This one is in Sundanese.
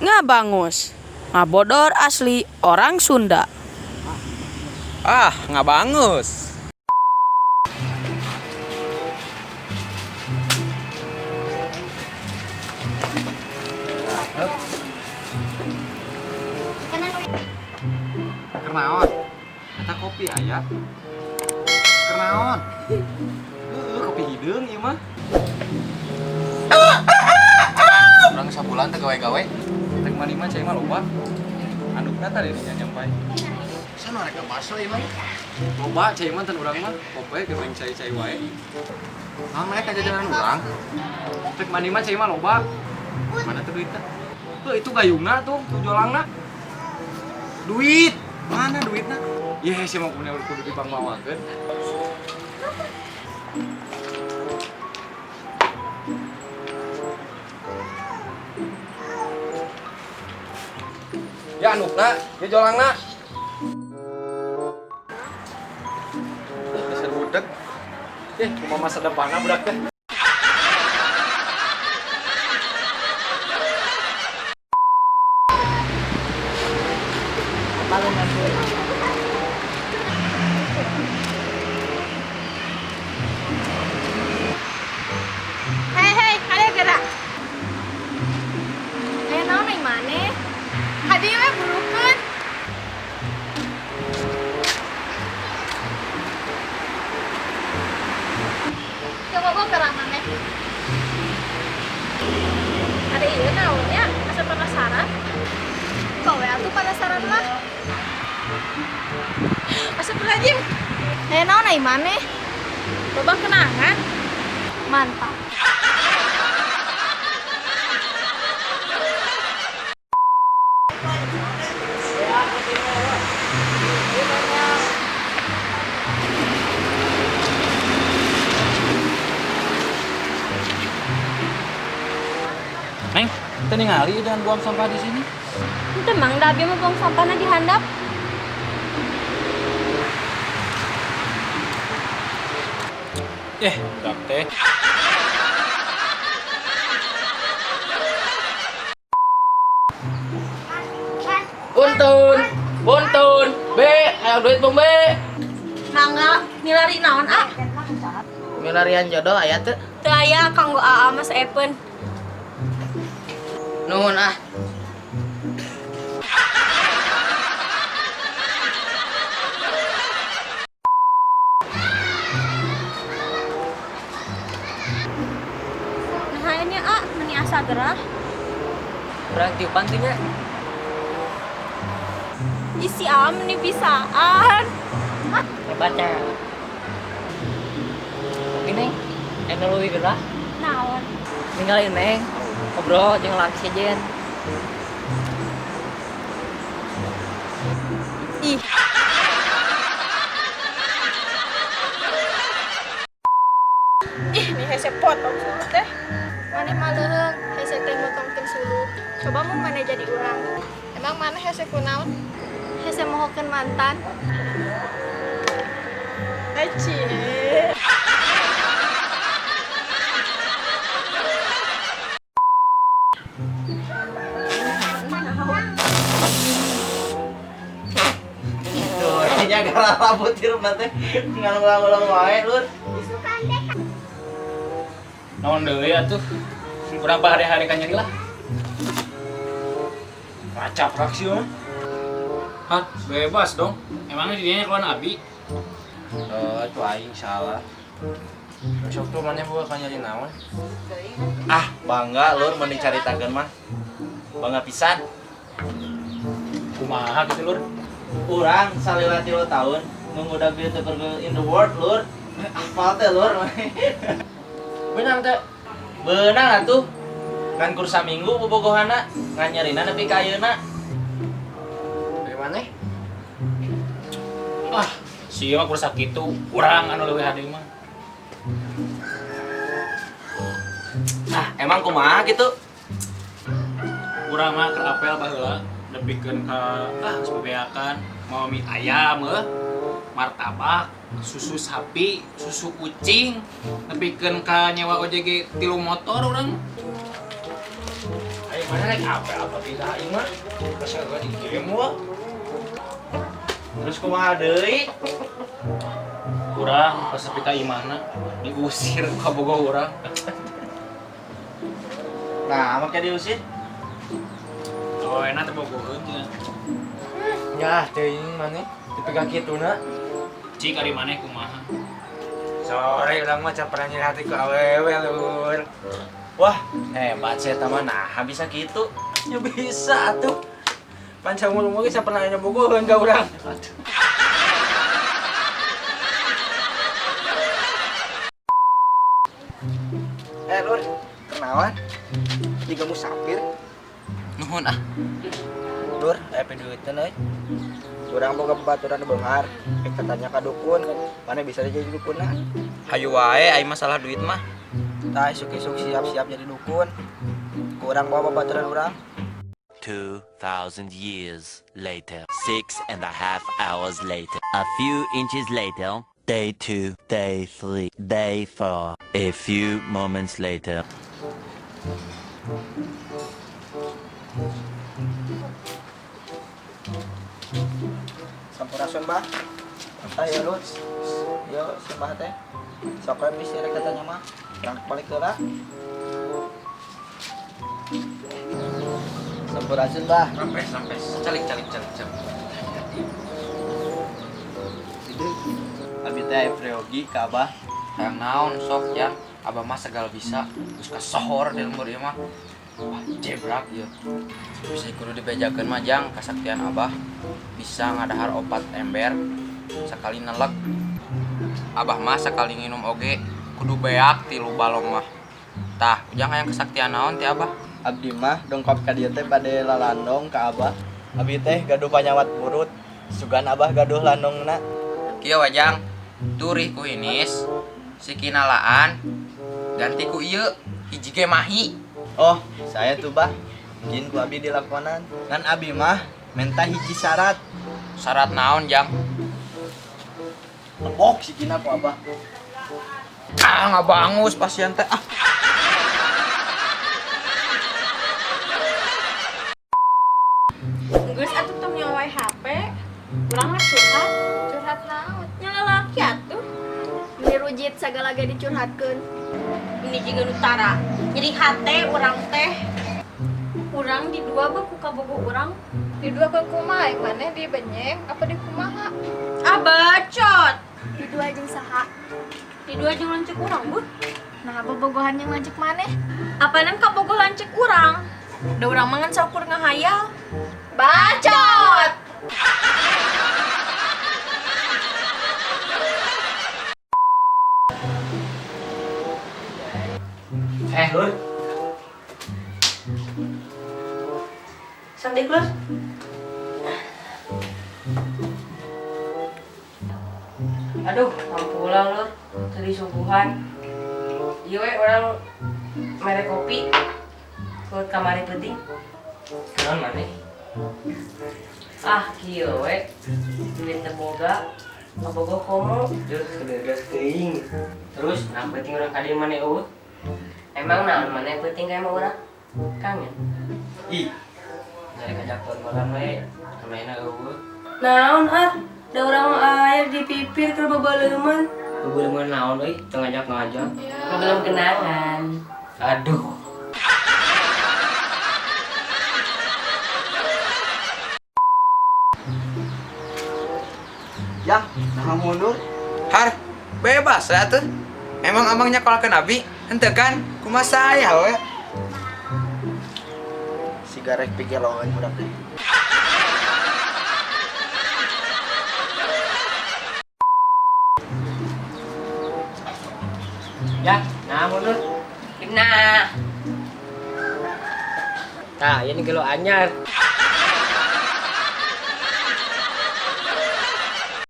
Ngabangus. Ngabodor asli orang Sunda. Ah, ngabangus. Kernaon? Eta kopi aya. Kernaon? Heeh, kopi hideung ieu mah. Urang sabulan teh gawe-gawe. Rek mandi mah cai mah loba. Andukna tadi nya nyampai. Sana rek baso ieu mah. Loba cai mah tan urang mah kopi geuning cai-cai wae. Nah, mereka jajanan urang. Rek mandi mah cai mah loba. Mana tuh duitna? Tuh itu gayungna tuh, tuh jolangna. Duit. Mana duitna? Yeh, si mau punya kudu dipangmawakeun. Ya andukna, ya jolangna. Geus budeg. Eh, kumaha masa depanna budak teh. Hei hei, kalian gerak. Aya naon ai maneh? Hadi we burukeun. Coba gua perang maneh. Ada ieu naon nya? Asa penasaran? Kok we atuh penasaran mah? Asa pelajim. Aya naon ai maneh? Loba kenangan. Mantap. Neng, teu ningali jangan buang sampah di sini. Itu mang da abi mah buang sampahna di handap. Eh, budak teh. Buntun, buntun, B, ayo duit bung B. Mangga, milari naon ah? Milarian jodoh aya teu? Teu aya kanggo aa Mas Epen. Nuhun ah. Nah ini ah, meni asa gerah. Urang tiupan teh nya. Isi aa meni bisaan. Hebatnya. Oke neng, anu leuwih gerah. Naon? Ninggalin neng, ngobrol jeung laki sejen. Ih. Ih, nih hese potong suluh teh. Maneh mah leuheung, hese teh motongkeun suluh. Coba mun maneh jadi urang. Emang maneh hese kunaon? Hese mohokeun mantan. Eci. Tuh, nya gara rambut hirup teh ngalulang-ulang wae lur. Naon deui atuh? Urang hari-hari ka nyeri lah. Raca fraksi mah. Hah, bebas dong. Emangnya dirinya keluar abi? Eh, itu aing salah. Besok tuh maneh boga ka nyeri naon? Ah, bangga lur mun dicaritakeun mah. Bangga pisan. Kumaha gitu lur? Urang salila 3 tahun mengundang beautiful girl in the world lur. Apal teh lur. Beunang teh. Beunang atuh. Ngan kur saminggu bobogohana, ngan nyerina nepi ka ayeuna. Bagaimana? Ah, sia mah kur sakitu, urang anu leuwih hade mah. Ah, emang kumaha gitu? Urang mah keur apel baheula nepikeun ka ah geus bebeakan mau mie ayam heuh, martabak, susu sapi, susu kucing, nepikeun ka nyewa ojek ge 3 motor urang. Ayo Mana rek apa-apa tidak ieu mah. Masa gak di game wah. Terus kumaha deui? Kurang pas nepi ka imahna diusir ka bogoh urang. Nah, make diusir. Oh, enak teh bogoheun cenah. Ya, teuing maneh tepi ka kituna. Cik ari maneh kumaha? Sore urang mah pernah nyeri hati ku awewe lur. Wah, hebat sih eta mah nah bisa gitu. Ya bisa atuh. Pan saumur-umur ge pernah nyobogoheun ka urang. Aduh. Lur, kenalan. Jika musafir. Nuhun ah. Lur, aya duiteun euy. Urang boga babaturan nu beunghar, rek tatanya ka dukun, mana bisa jadi dukunna. Hayu wae ai masalah duit mah. Tah isuk-isuk siap-siap jadi dukun. Ku urang bawa babaturan urang. 2,000 years later. 6.5 hours later. A few inches later. Day 2, day 3, day 4. A few moments later. Sampurasun, Bah. Tah ya, Lur. Yo, si Bah teh. Sok we bisi rek tatanya mah. Urang balik heula. Sampurasun, Bah. Rampes, rampes. Calik, calik, calik, calik. Abi teh aya priyogi ka Abah. Hayang naon sok yang abah mah segala bisa. Geus kasohor di lembur ieu mah. Wah, jebrak ieu. Bisa kudu dibejakeun mah jang kasaktian abah. Bisa ngadahar 4 ember sakali nelek. Abah mah sakali nginum oge kudu beak 3 balong mah. Tah, ujang hayang kesaktian naon ti abah? Abdi mah dongkap ka dieu teh bade lalandong ka Abah. Abi teh gaduh panyawat burut. Sugan Abah gaduh landongna. Kieu wajang, turih ku hinis, sikina laan, ganti ku ieu, hiji ge mahi. Oh, saya tuh Bah. Jin ku abi dilakonan. Ngan abi mah menta hiji syarat. Syarat naon, Jang? Tepok sikina ku Abah. Ah, ngabangus pasien teh. Ah. Geus atuh tong nyawa HP. Urang mah curhat, curhat naon? Nya lalaki atuh. Meni rujit sagala ge dicurhatkeun. Ini juga nutara. Jadi hate urang teh. Urang di dua beuh ku kabogoh urang. Di dua ke kumaha maneh di benyeng apa di kumaha? Ah bacot. Di dua jeung saha? Di dua jeung lanceuk urang beuh. Nah, bobogohan yang lanceuk maneh? Apanan kabogoh lanceuk urang? Da urang mah ngan saukur ngahayal. Bacot. Lur. Sandik, Lur. Aduh, pulang Lur. Tadi subuhan. Ieu we urang mere kopi ke kamari penting. Naon maneh? Ah, kieu we. Duit teu boga. Kabogoh komo. Duh, kedegas teuing. Terus, nah penting urang ka dieu maneh eueuh. Emang naon maneh penting ka emang urang? Kangen. Ih. Dari kajak malam we, manehna eueuh. Naon ah? Da urang mah aya di pipir keur babaleuman. Babaleuman naon euy? Teu ngajak-ngajak. Belum kenangan. Aduh. Yang, nah mundur. Har, bebas lah tuh. Emang abangnya kalau ke Nabi, henteu kan? Kumaha saya we. Sigarek pigeloan budak teh. Ya, nah mundur. Kena. Tah, ini gelo anyar.